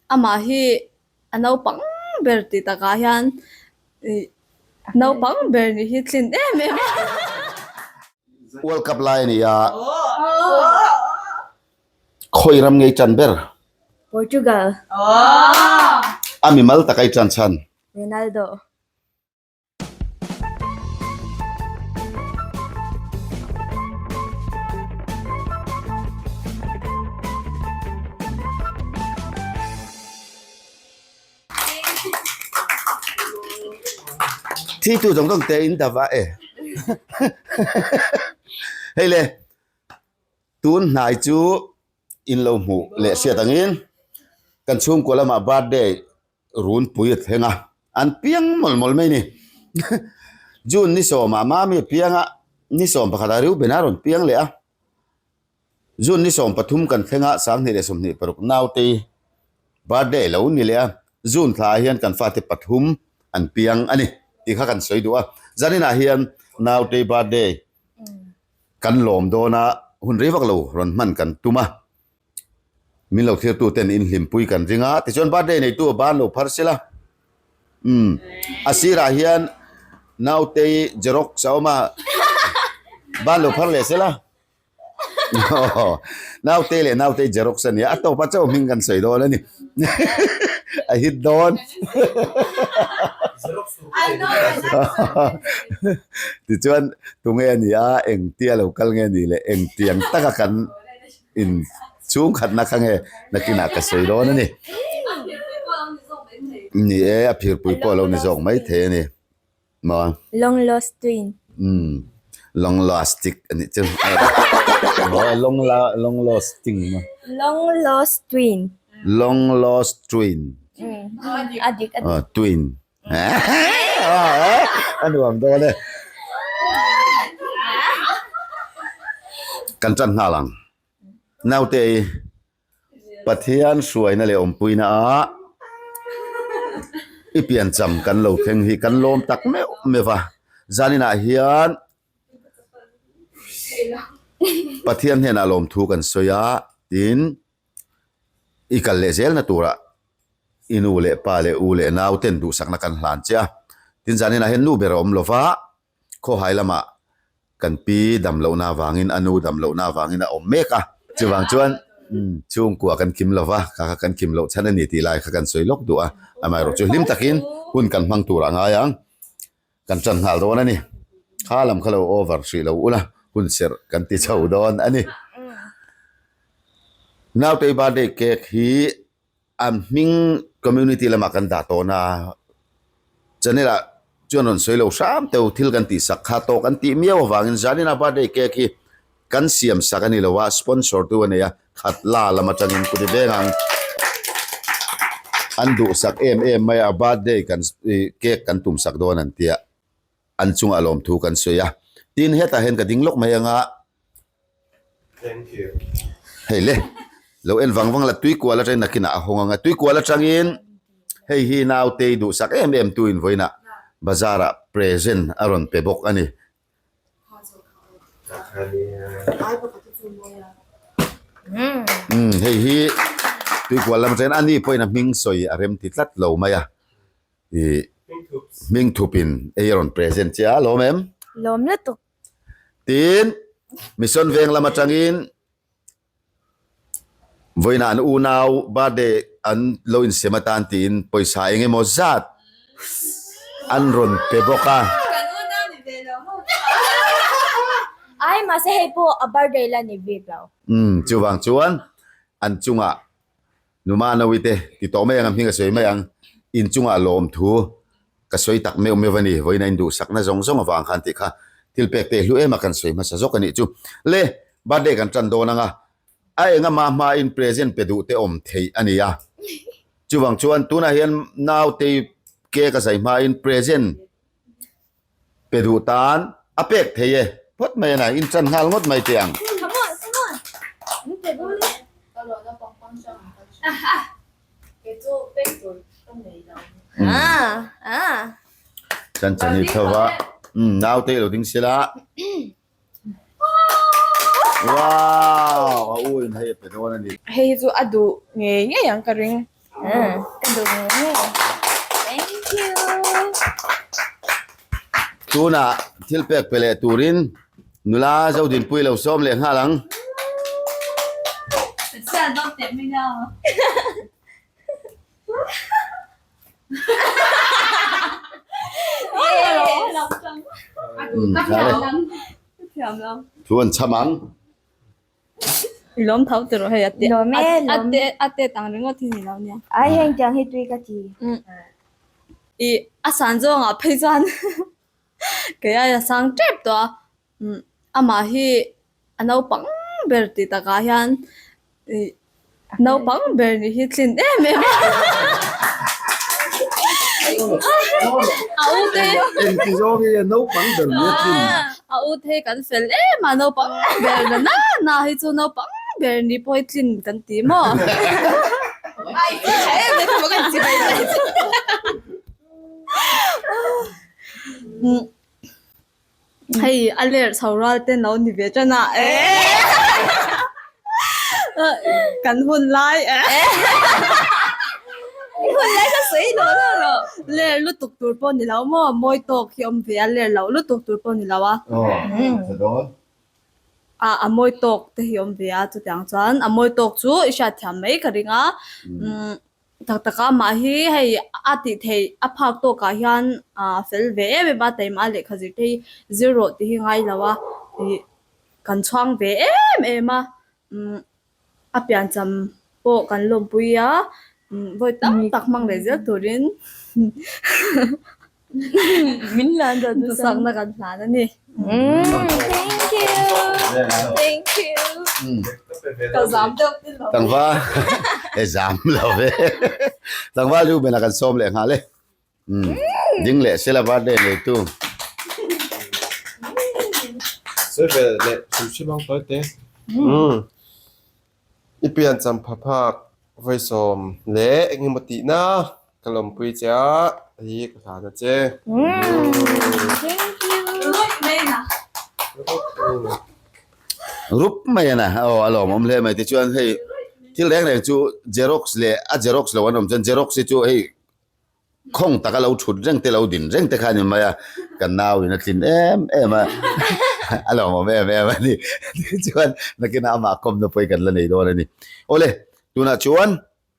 Amah hi a naupang ber tih takah hian ih naupang ber nih hi tlin em em a. World Cup lai a ni a, khawi ram ngei tan ber? Portugal. A mimal taka i tan chhan? Ronaldo. Thi tu zawng zawng te in dava e. Hei le, tun hnai chu in lo hmuh leh hriat angin kan chhungkua lamah birthday Runpui a thleng a, an piang mawlh mawlh mai a ni. June ni sawmah Mami a piang a, ni sawm pakhatah Reuben a rawn piang leh a. June ni 13 kan thleng a, 20 leh 26 nautei birthday lo ni leh a. June thlaah hian kan fate pathum an piang a ni tih kha kan sawi duh a. Zaninah hian nautei birthday kan lawm dawn a, hun rei vak lo rawn hman kan tum a. Min lo thlir tu ten in hlimpui kan ring a, tichuan birthday neitu a ban lo phar sela. Umm a sirah hian nautei xerox a awm a, ban lo phar leh sela. Nautei leh nautei xerox a nia, a tawpa chauh hming kan sawi dawn a ni. A hit dawn. Tichuan tunge a ni a, engtia lo kal nge ni leh engtiang taka kan In chhungkhatna kha nge nakinah ka sawi dawn a ni. Ni e, a phirpui pawh a lo ni zawk mai thei a ni. Maw? Long lost twin. Umm, long lost tik a nih chu. Maw, long la, long lost ting maw? Long lost twin. Long lost twin. A dik, a dik. Aw, twin. A nuam dawn e. Kan tan nghal ang. Naute i Pathian hruaina leh awmpuina a i piancham kan lo thleng hi kan lawm tak meuh meuh va. Zaninah hian Pathian hnenah lawmthu kan sawi a, tin I kal leh zelna turah i nu leh pa leh u leh nau ten duhsakna kan hlan che a. Tin zaninah hian nu ber a awm lo va, khawhai lamah kan pi dam lohna avangin a nu dam lohna avangin a awm mek a. Chuvang chuan chhungkua kan kim lo va, kha kha kan kim loh chhan a ni tih lai kha kan sawi lawk duh a. Amaherawhchu chu hlim takin hun kan hmang turah a ngai ang. Kan tan nghal dawn a ni. Kha lam kha lo over hrih lo ula, hun serh kan ti chho dawn a ni. Nautei birthday cake hi a hming community lamah kan dah tawh na channel ah chuan rawn sawi lo hram teu thil kan tih sak kha tawk an tih miau avangin Zanina birthday cake hi Kan siam sak a ni lo a, sponsor tu a nei a, khat la lam atangin kuti veng ang an duh sak em em mai a, birthday kan cake kan tum sak dawn an tia, an chungah lawmthu kan sawi a, tin hetah hian ka ding lawk mai anga, hei le lo en vang vang la tuikual atangin nakinah a hawng anga, tuikual atangin hei hi nautei duh sak em em tu in vawiinah bazar ah present a rawn pe bawk a ni. Umm hei hi tuikual lam atangin ani pawhin a hming sawi a rem ti tlat lo mai a ih hming thup in ei a rawn present che a lawm em? Lawm lutuk. Tin mission veng lam atangin Vawiinah an unau birthday an lo insem atan tiin pawisa eng emaw zat an rawn pe bawk a. Ai mahse hei pawh a birthday la ni bik lo. Umm chuvang chuan an chungah Numa Nawite ti tawh mai ang a hming a sawi mai ang inchungah lawmthu Ka sawi tak meuh meuh a ni, vawiin a induhsakna zawng zawng avang khan tih kha thil pek te hlu em a kan sawi hmasa zawk a nih chu. Le, birthday kan tan dawn ang a, a enga mah hmain present pe duh te awm theih a ni a. Chuvang chuan tunah hian nautei cake a zai hmain present Pe duh tan a pek thei e. Phawt mai a na, in chan nghal ngawt mai teh ang. Chan chan i tho va, naute i lo ding sila. Wow! A u in hei a pe dawn a ni. Hei hi chu a duh ngei ngei ang ka ring. Ka duh ngei ngei. Thank you. Tunah thil pek pe leh turin nula Zodinpui lo sawm leh nghal ang. Thu an cham ang. I lawm tho tiraw hei a te Lawm e, a lawm. te a te tang ringawt hi ni lo nia. Ai heng tiang hi tui ka ti. I a san zawngah phei chuan kei aia sang tep tawh a. Amah hi a naupang ber tih takah hian ih naupang ber nih hi tlin em em a. A u te Engti zawng hi naupang ber nih a tlin. A u te hi kan fel em a, naupang ber na na na hi chu naupang ber nih pawh hi tlin kan ti maw? Hei a ler chho rual te no ni ve tan a kan hun lai hun lai ka sawi lo lo lo ler lutuk tur pawh ni lo maw mawi tawk hi awm ve a ler loh lutuk tur pawh ni lo a a a mawi tawk te hi awm ve a chutiang chuan a mawi tawk chu i hriatthiam mai ka ring a Tak tak a mah hi hei a tih theih a phak tawkah hian a fel ve em em a taima lehkha zir te hi zir rawh tih hi ngai lo a ih kan chhuang ve em em a umm a piancham pawh kan lawmpui a umm vawi tam tak hmang leh zel turin Min hlan dan chu Duhsakna kan hlan a ni. Thank you. Thank you. Ka zam deuh tin lo. Tlangval e zam lo ve. Tlangval chu bena kan sawm leh nghal e. Ding leh sela birthday neitu. Sawi ve leh hrim hrim ang tawi te. I piancham pha phak vawisawm leh engemaw tihna ka lawmpui che a, hei hi ka hlan a che. Rup mai a na, aw a lawmawm hle mai tichuan hei thil reng reng chu xerox leh a xerox lo an awm chuan xerox hi chu hei Khawng taka lo thut reng te lo din reng te kha a ni mai a, ka nau in a tlin em em a, a lawmawm em em a ni. Tichuan nakinah amah kawmna pawh hi kan la nei dawn a ni. Awle, tunah chuan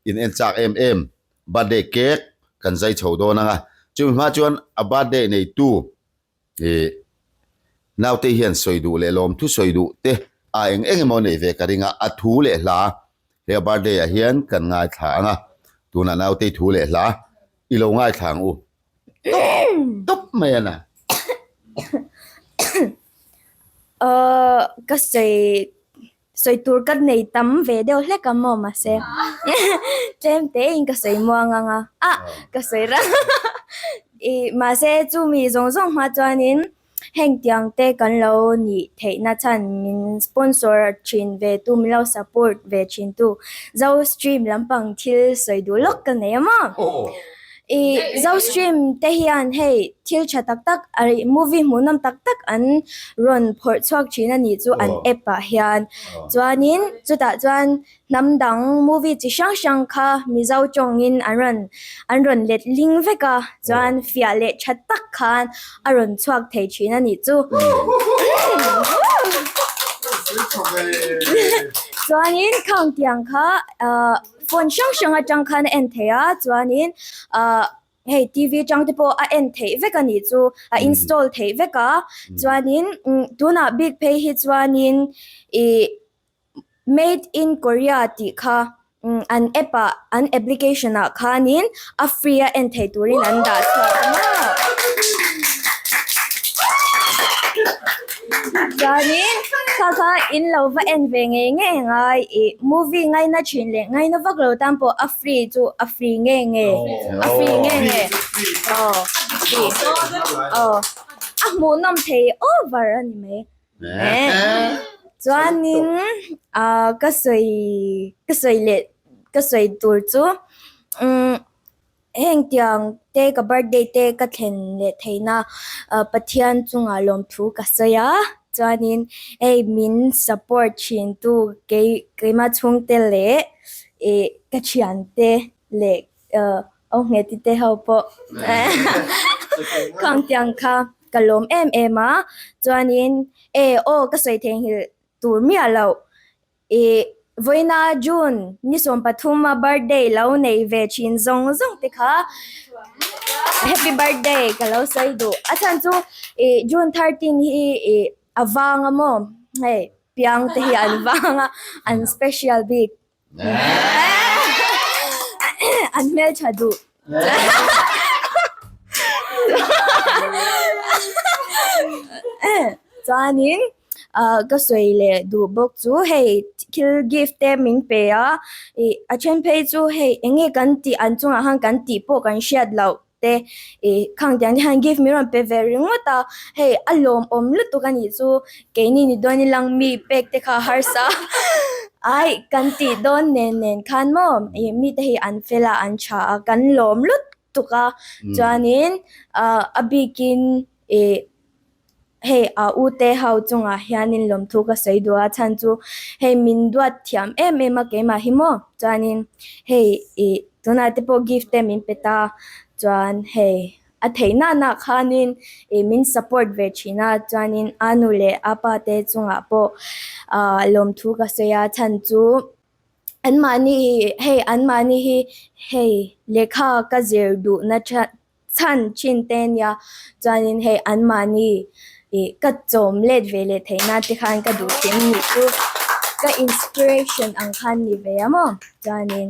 in en chak em em birthday cake kan zai chho dawn ang a, chumi hma chuan a birthday neitu Ih, naute hian sawi duh leh lawmthu sawi duh te a eng eng emaw neih ve ka ring a, a thu leh hla he a birthday ah hian kan ngaithla ang a, tunah nautei thu leh hla i lo ngaithla ang u tawp tawp mai a na. Aw, ka sawi Sawi tur ka nei tam ve deuh hlek a maw mahse tlem tein ka sawi muang ang a, ah ka sawi rang ih mahse chumi zawng zawng hma chuanin heng tiang te kan lo nih theihna chhan min sponsor thin ve tu min lo support ve thin tu Zo stream lampang thil sawi duh lawk ka nei a maw. Ih Zostream te hian hei thil tha tak tak movie hmuhnawm tak tak an rawn phawrh chhuak thin a nih chu an app ah hian chuanin chutah chuan hnam dang movie chi hrang hrang kha Mizo tawngin an rawn an rawn let ling vek a chuan fiah leh tha tak khan a rawn chhuak thei thin a nih chu chuanin khang tiang kha ah. Phone hrang hrang atang khan a en theih a chuanin ahh hei T_V atang te pawh a en theih vek a nih chu a install theih vek a chuanin tunah bik phei hi chuanin ih made in Korea tih kha an app ah an application ah khanin a free a en theih turin an dah chhuak a maw chuanin kha kha in lo va en ve ngei ngei ngai ih movie ngaina thin leh ngaina vak lo tan pawh a free chu a free nge nge a free nge nge aw free aw a hmuhnawm thei over a ni mai chuanin ah ka sawi ka sawi leh ka sawi tur chu umm heng tiang te ka birthday te ka thlen leh theihna ah Pathian chungah lawmthu ka sawi a. Chuanin hei min support thin tu kei keimah chhungte leh ih ka thiante leh aw ngheti te ho pawh khang tiang kha ka lawm em em a. Chuanin e aw ka sawi theihnghilh tur miah loh Ih, vawiina June ni 13 a birthday lo nei ve thin zawng zawng te kha happy birthday ka lo sawi duh. A chhan chu ih June 13 hi ih a vang a maw hei piang te hi an vang a an special bik an hmeltha duh. Chuanin ah ka sawi leh duh bawk chu hei thil gift te min pe a ih a then phei chu hei eng nge kan tih an chungah khan kan tih pawh kan hriat loh te ih khang tiang te hian gift min rawn pe ve ringawt a hei a lawmawm lutuk a nih chu keini ni dawn ilang mi pek te kha harsa ai kan tih dawn nen nen khan maw ih mite hi an fel a an tha a kan lawm lutuk a chuanin ah a bikin ih hei a u te ho chungah hianin lawmthu ka sawi duh a chhan chu hei min duat thiam em em a keimah hi maw chuanin hei ih tunah te pawh gift te min pe ta chuan hei a theih na na khanin ih min support ve thin a chuanin a nu leh a pa te chungah pawh ah lawmthu ka sawi a chhan chu anmahni hei anmahni hi hei lehkha ka zir duhna chhan thin te nia chuanin hei anmahni ih ka chawm let ve leh theih nan te khan ka duh thin nih chu ka inspiration ang khan ni ve a maw chuanin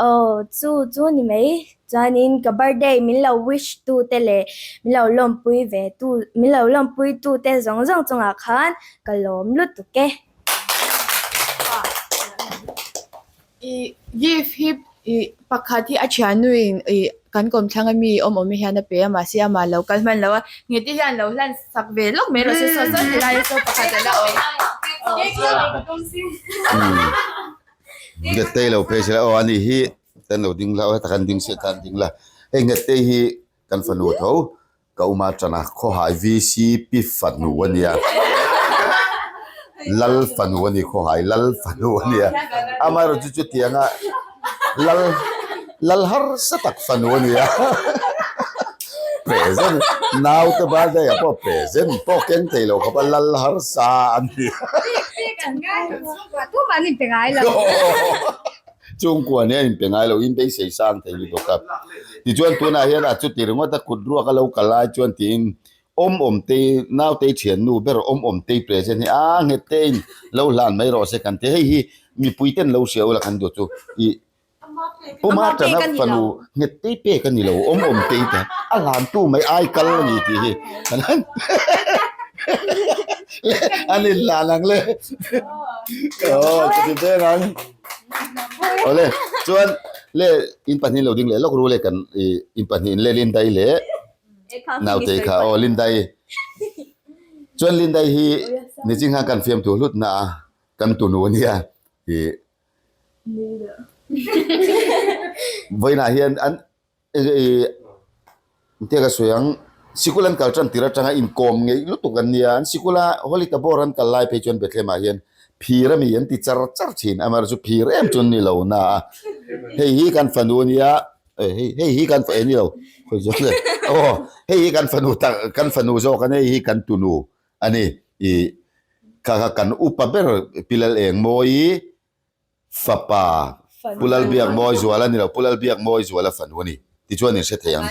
aw chu chu ni mai chuanin ka birthday min lo wish tu te leh min lo lawmpui ve tu min lo lawmpui tu te zawng zawng chungah khan ka lawm lutuk e. Ih gift hi ih pakhat hi a thiannuin ih kan kawmthlang ami awm awm hian a pe a mahse amah lo kal hman lo a ngeti hian lo hlan sak ve lawk mai rawh se saw saw ti lai saw pakhat a la awm. Nghetei lo phei sela aw ani hi kan lo ding la aw heta kan ding se tan ding la hei nghetei hi kan fanu tho Ka uma tana khawhai VCP fanu a nia. Lal fanu a ni khawhai lal fanu a nia. Amaherawh chu chutianga lal lal harsa tak fanu a nia. Present naute birthday ah pawh present pawh keng thei lo khawp a lal harsa a nia. Chungkua nia inpe ngai lo in beisei sang thei lutuk a. Tichuan tunah hian a chuti ringawt a kut ruak a lo kal lai chuan tiin awm awm te nautei thiannu ber awm awm tei present hi a nghet te in lo hlan mai rawh se kan ti. Hei hi mipui ten lo hria ula kan duh chu ih puma tana fanu nghet tei pek a ni lo awm awm tei ta a hlan tu mai ai kal a ni tih hi an inhlan ang le. Aw chuti veng ang. Awle chuan le in pahnih lo ding leh lawk ru le kan ih in pahnih in le Lindai leh naute kha aw Lindai chuan Lindai hi nichin khan kan fiamthu hlut na a kan tunu ania ih vawiinah hian an Engtia ka sawi ang, sikul an kal tan tir atanga inkawm ngeih lutuk an nia, an sikula Holy Tabor an kal lai phei chuan Bethlehem ah hian phir a mi an ti char char thin, amaherawh chu phir em chu an ni lo na a, hei hi kan fanu a nia, hei hei hi kan eh ni lo khawi zawk le aw hei hi kan fanu tak kan fanu zawk a nia hei hi kan tunu a ni ih kha kha kan upa ber Pi Lalengmawii Fapa, Pu Lalbiakmawi Zuala ni lo, Pu Lalbiakmawi Zuala fanu a ni. Tichuan in hre thei ang.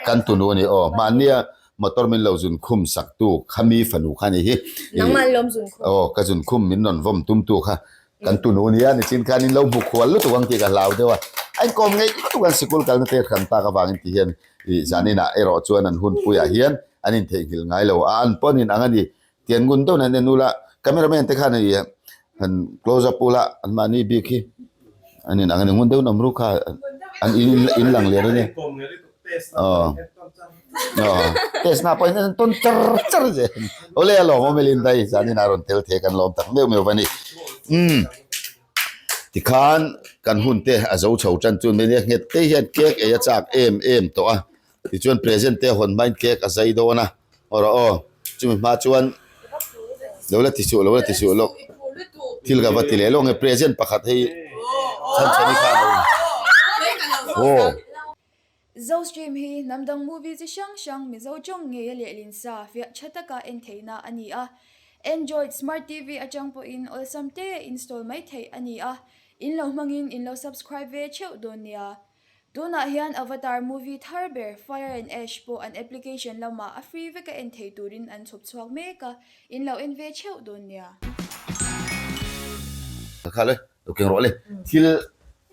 Kan tunu a ni aw. Hmannia motor min lo zun khum sak tu kha mi fanu kha ni hi. Nangmah an lawm zun khum. Aw, ka zun khum min rawn vawm tum tu kha kan tunu a nia. Nichin khan in lo hmu khual lutuk ang tih ka hlau deuh a. A inkawm ngeih lutuk an sikul kalna te hran tak avangin ti hian ih zaninah erawh chuan an hunpuiah hian an intheihnghilh ngai lo a, an pawn in ang a ni. Tian ngun deuh nen en ula camera man te khan ih han close up ula an mahni bik hi an in ang a ni ngun deuh in awm ru kha an in in lang lian a ni aw aw test na pawh in an tawn char char zel awle a lawm awm e Linda i zanin a rawn tel thei kan lawm tak meuh meuh a ni umm tikhan kan hun te a zo chho tan chu mania nghet te hian cake ei a chak em em tawh a. Tichuan present te hawn hmain cake a zai dawn a, aw rawh aw, chumi hma chuan. Lo la ti suh, lo la ti suh lawk. Thil ka va ti leh lawk nge present pakhat hei chhan chhan i khan a awm. Aw. Zostream hi hnam dang movie chi hrang hrang Mizo tawng ngeia lehlin sa fiah tha taka en theihna a ni a. Android Smart TV atang pawhin awlsam te install mai theih a ni a. In lo hmangin in lo subscribe ve theuh dawn nia. Tunah hian Avatar movie thar ber Fire and Ash pawh an application lamah a free veka en thei turin an chhawp chhuak mek a, in lo en ve theuh dawn nia. Kha le, lo keng rawh le. Thil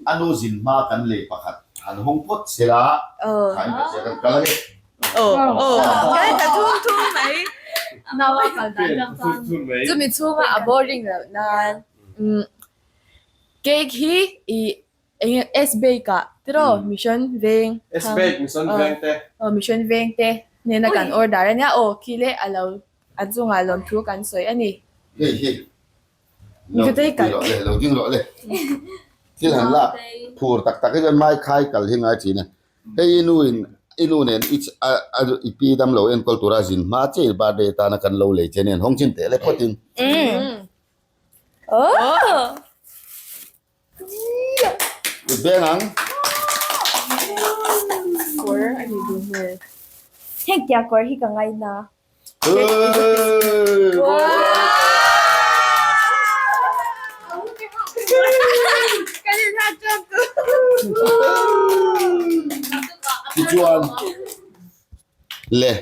a nu zin hma kan lei pakhat han hawng phawt sela tha in ka hria kan kal ange. Kan ta thum thum mai. Naua kal dan tang chuan chumi chhunga a boring loh nan cake hi i Eng S-Bake ah tiraw Mission Veng S-Bake Mission Veng te. Aw Mission Veng te hnena kan order a nia aw khi le a lo a chungah lawmthu kan sawi a ni. Hei hi lo ding rawh le lo ding rawh le thil han lak phur tak tak hi chuan mai khai kal hi ngai thin a hei i nu in i nu nen i i pi dam lo enkawl tura zin hma che i birthday tana kan lo lei che nen hawng chin teh le phawt in. Kut beng ang. Kawr a ni duh hmel. Heng tia kawr hi ka ngaina. Tichuan le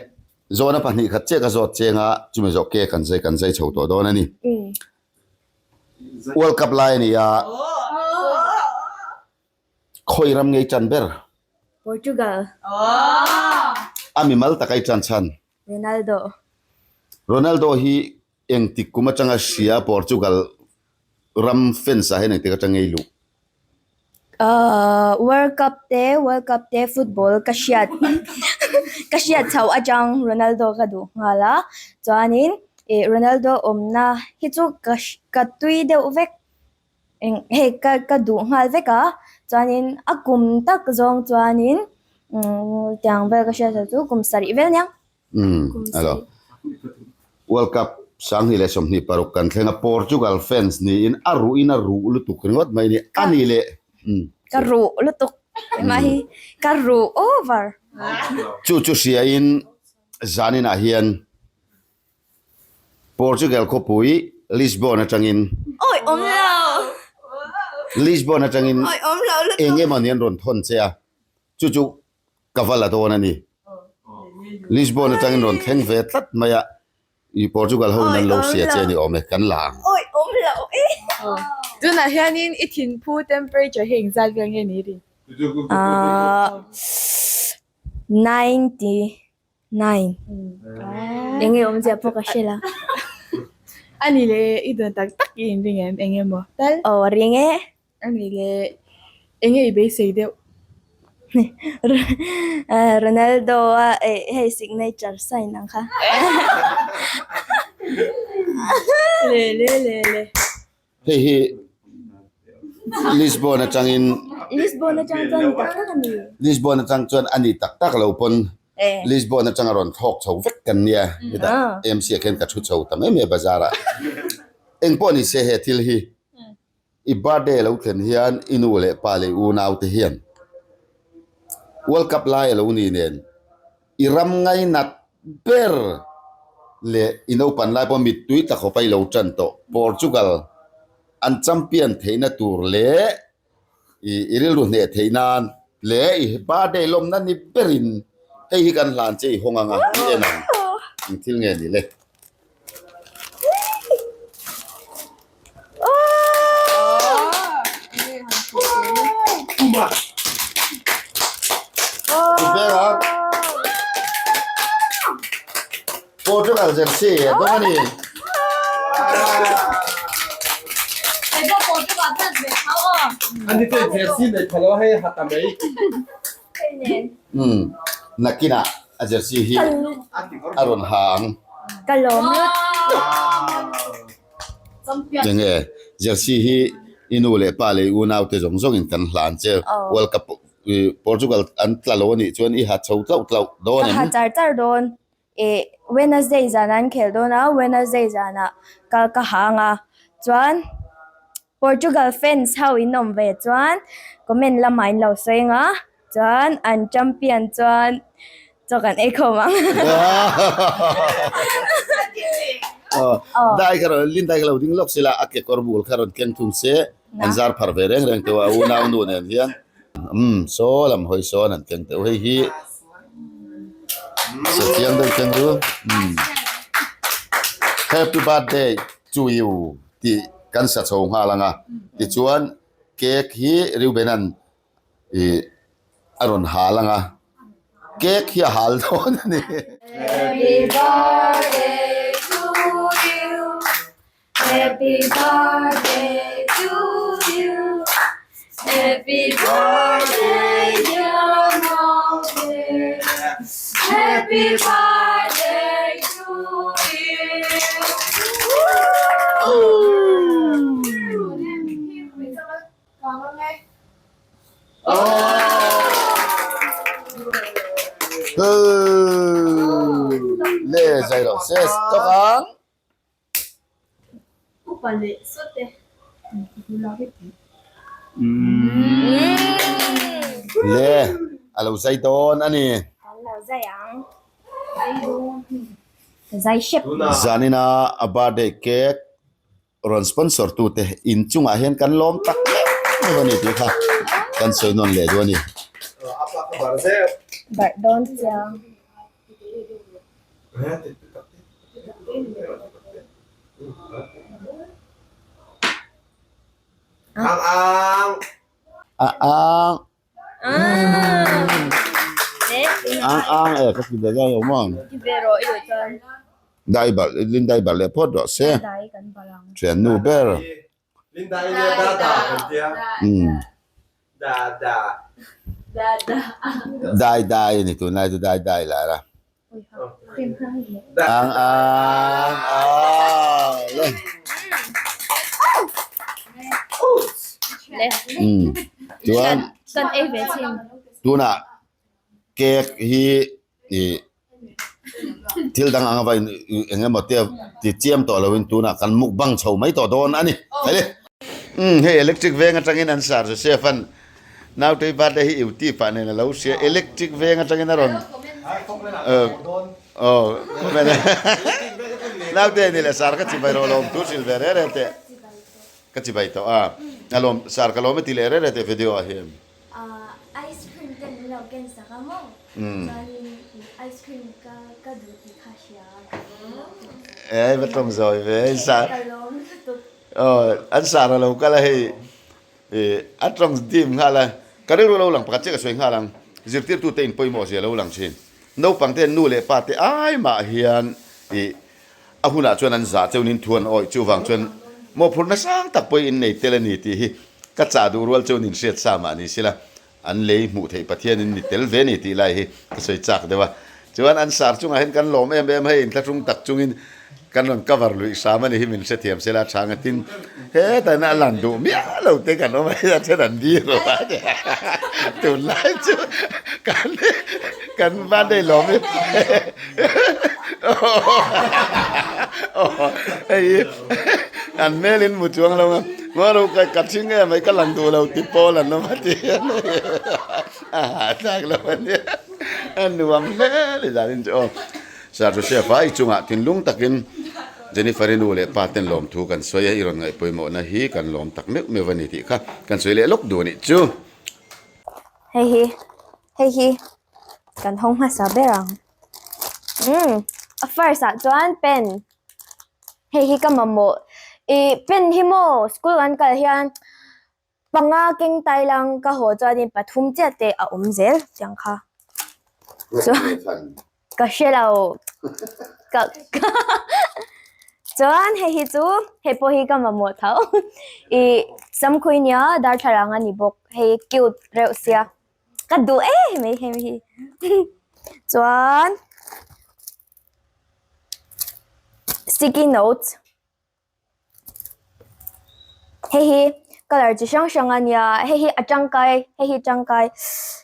zawhna pahnih khat chiah ka zawt cheng a chumi zawh ke kan zai kan zai chho tawh dawn a ni. World Cup lai a ni a, khawi ram ngei tan ber? Portugal. A mimal taka i tan chhan? Ronaldo. Ronaldo hi engtik kum atanga hria Portugal ram fans ah hian engtik atang ngei luh? World Cup te World Cup te football ka hriat ka hriat chhoh atang Ronaldo ka duh nghal a chuanin ih Ronaldo awmna hi chu ka ka tui deuh vek eng hei ka ka duh nghal vek a chuanin a kum tak zawng chuanin umm tiang vel ka hriat chhoh chu kum sarih vel aniang. Umm alo. World Cup 2026 kan thleng a, Portugal fans niin a ruhin a ruh lutuk ringawt mai ni. A ni leh. Umm. Ka ruh lutuk emaw hi ka ruh over. Chu chu hriain zaninah hian Portugal khawpui Lisbon atangin Awi awm lo. Lisbon atangin Awi awm lo lutuk. eng emaw ni an rawn thawn che a, chu chu Ka va la dawn a ni. Lisbon atangin rawn thleng ve tlat mai a, i Portugal ho in an lo hria che a ni awm e, kan la ang. Awi awm lo e. Tunah hianin i thinphu temperature hi engzat vel nge ni rin? Ahh 99. Enge awmzia pawh ka hre la. A ni le, i dawn tak tak i inring em? Enge maw tal? Aw ring e. A ni le, enge i beisei deuh? Ronaldo a hei signature sign ang kha. Le le le le. Hei hi Lisbon atangin Lisbon atang chuan ni tak tak a ni. Lisbon atang chuan a ni tak tak lo pawn Lisbon atanga rawn thlawk chho vek kan nia. Hetah MC ah khian ka thu chho ta mai mai a bazar ah. Engpawh ni se he thil hi I birthday lo thlen hian i nu leh pa leh i unaute hian World Cup lai a lo ni nen i ram ngainat ber leh i naupan lai pawh mittui tla khawpa i lo tan tawh Portugal an champion theihna tur leh i rilru hneh theih nan leh i birthday lawmna ni berin hei hi kan hlan che i hawng anga i en ang eng thil nge ni le. Portugal jersey a dawng a ni. Umm nakinah a jersey hi a rawn ha ang. Ka lawm lutuk. Enge jersey hi i nu leh pa leh i unau te zawng zawng in kan hlan che World Cup Portugal an tla lo anih chuan i ha chho tlauh tlauh dawn em? Ka ha char char dawn. Ih Wednesday zan an khel dawn a, Wednesday zanah kal ka hang a, chuan Portugal fans ho in awm ve chuan comment lamah in lo sawi ang a, chuan an champion chuan chaw kan ei khawm ang. Dai kha rawn Lindai kha lo ding lawk sela a kekawr bul kha rawn keng thung se an zar phar ve reng reng teuh a unau nu nen hian umm saw lam hawi sawn an keng teuh hei hi sa chiang deuh keng chu umm happy birthday to you tih kan sa chho nghal ang a tichuan cake hi Reuben-a'n ih a rawn hal ang a cake hi a hal dawn a ni. Happy birthday to you Happy birthday to you Happy birthday dear Maude Happy birthday to you Le zai lo se tawk ang. Le a lo zai dawn a ni. Zanina a birthday cake Rawn sponsor tu te in chungah hian kan lawm tak meuh meuh a ni tih kha kan sawi nawn leh duh a ni. Barh dawn chiang. Ang ang. A ang. Ang ang e ka ti ve zai lo maw? Dai balh Lindai balh leh phawt rawh se. Thiannu ber. Lindai nia da da kan tia. Da da. Dai dai a ni tunlai chu dai dai lar a. Ang ang ang le. Umm chuan tunah cake hi ih thil dang anga va in eng emaw te ti chiam tawh loin tunah kan mukbang chho mai tawh dawn a ni. Umm hei electric veng atangin an sar Joseph an Nautei birthday hi Uti pah nen a lo hria electric veng atangin a rawn aw comment Nautei ni leh sar ka chibai rawh lawm thu hrilh ve re re teh ka chibai tawh a a lawm sar ka lawm e ti leh re re teh video ah hian. Ice cream te min lo ken sak a maw chuanin ice cream ka ka duh tih kha hria a va tawng zawi ve ka lawm lutuk. Aw an sar a lo kal a hei ih a tawng dim nghal a, ka rilru lo lang pakhat chiah ka sawi nghal ang, zirtirtute in pawimawh zia lo lang thin. Naupang te nu leh pa te ai mah hian ih a hunah chuan an zah cheuhin in thu an awih chuvang chuan mawhphurhna sang tak pawhin in nei tel a ni tih hi ka chah duh rual cheuhin in hriat sa mah ni sila. An lei hmuh theih Pathian in ni tel ve ni tih lai hi ka sawi chak deuh a. Chuan an sar chungah hian kan lawm em em hei inthlahrung tak chungin kan rawn cover luih hram a ni hi min hrethiam sela a chhang a tin hetah hian a lan duh miah lo te kan awm a hei a then an dir lo a tunlai chu kan kan birthday lawm hi hei hi an hmel in mu chuang lo a. Ngaw ka ka thing em mai ka lang duh lo ti pawl an awm a ti hian a hahthlak lo a nia a nuam hle ni dan in chu aw Sir Joseph a i chungah thinlung takin Jennifer i nu leh pa ten lawmthu kan sawi a i rawn ngaihpawimawhna hi kan lawm tak meuh meuh a ni tih kha kan sawi leh lawk duh a nih chu. Hei hi hei hi kan hawng hmasa ber ang umm a first ah chuan pen. Hei hi ka mamawh ih pen hi maw school kan kal hian panga keng tai lang ka haw chuanin pathum chiah te a awm zel tiang kha chuan ka hre lo ka chuan hei hi chu hei pawh hi ka mamawh tho ih samkhui nia darthlalang a ni bawk hei cute reuh sia. Ka duh em mai hemi hi chuan sticky notes hei hi colour chi hrang hrang a nia hei hi a tangkai hei hi tangkai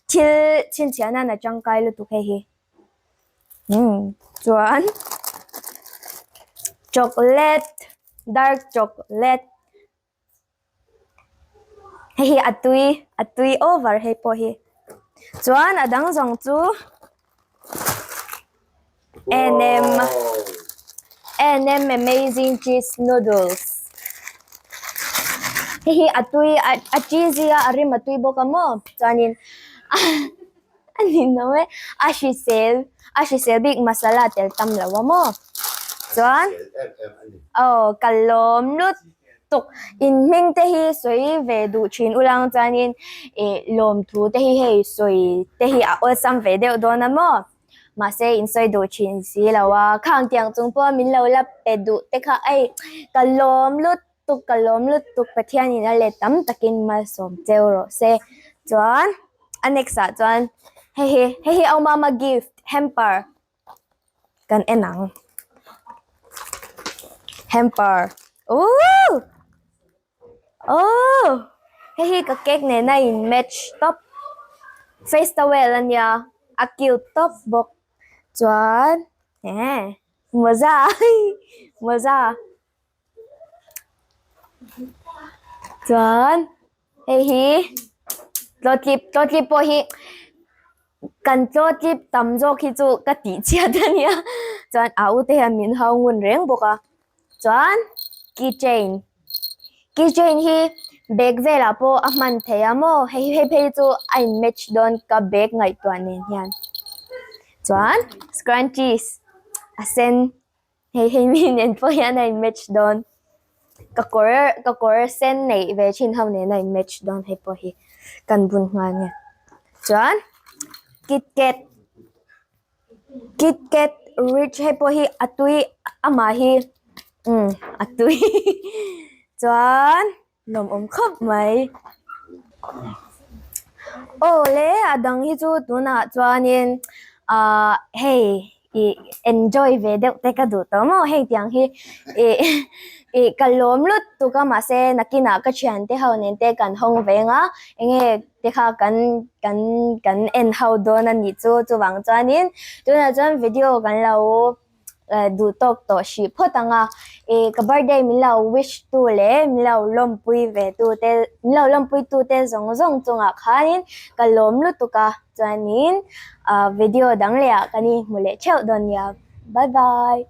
thil chhinchhiah nan a tangkai lutuk hei hi. Umm chuan chocolate dark chocolate hei hi a tui a tui over hei pawh hi chuan a dang zawng chu N_M N_M amazing cheese noodles hei hi a tui a cheesy a a rim a tui bawk a maw chuanin a ni lo e a hrisel a hrisel bik masala tel tam lo a maw chuan aw ka lawm lutuk in hming te hi sawi ve duh thin ulang chuanin ih lawmthu te hi hei sawi te hi a awlsam ve deuh dawn a maw mahse in sawi duh thin si lo a khang tiang chung pawh min lo la pe duh te kha hei ka lawm lutuk. Tuk ka lawm lutuk Pathianin a let tam takin malsawm cheu rawh se. Chuan a next ah chuan hei hi hei hi Aumama gift hamper kan en ang. Hamper ooh ooh hei hi ka cake nena in match tawp face towel ania a cute tawp bawk chuan eh mawza mawza. Chuan hei hi tlawtlip tlawtlip pawh hi kan tlawtlip tam zawk hi chu ka tih chhiat a nia chuan a u te hian min hau ngun reng bawk a chuan keychain keychain hi bag velah pawh a hman theih a maw hei hei phei chu a in match dawn ka bag ngaihtuah nen hian chuan scrunchies a sen. Hei hei mi nen pawh hian a in match dawn ka kawr ka kawr sen neih ve thin ho nen a in match dawn hei pawh hi kan bun nghal nia chuan kitkat kitkat rich hei pawh hi a tui amah hi umm a tui chuan. Lawmawm khawp mai. Aw le a dang hi chu tunah chuanin ah hei ih enjoy ve deuh te ka duh tawh maw hei tiang hi ih ih ka lawm lutuk a mahse nakinah ka thiante ho nen te kan hawng ve ang a enge te kha kan kan kan en ho dawn a nih chu chuvang chuanin tunah chuan video kan lo. duh tawk tawh hrih phawt ang a ih ka birthday min lo wish tu leh min lo lawmpui ve tu te min lo lawmpui tu te zawng zawng chungah khanin ka lawm lutuk a chuanin ah video dang leh ah kan inhmu leh theuh dawn nia bye bye.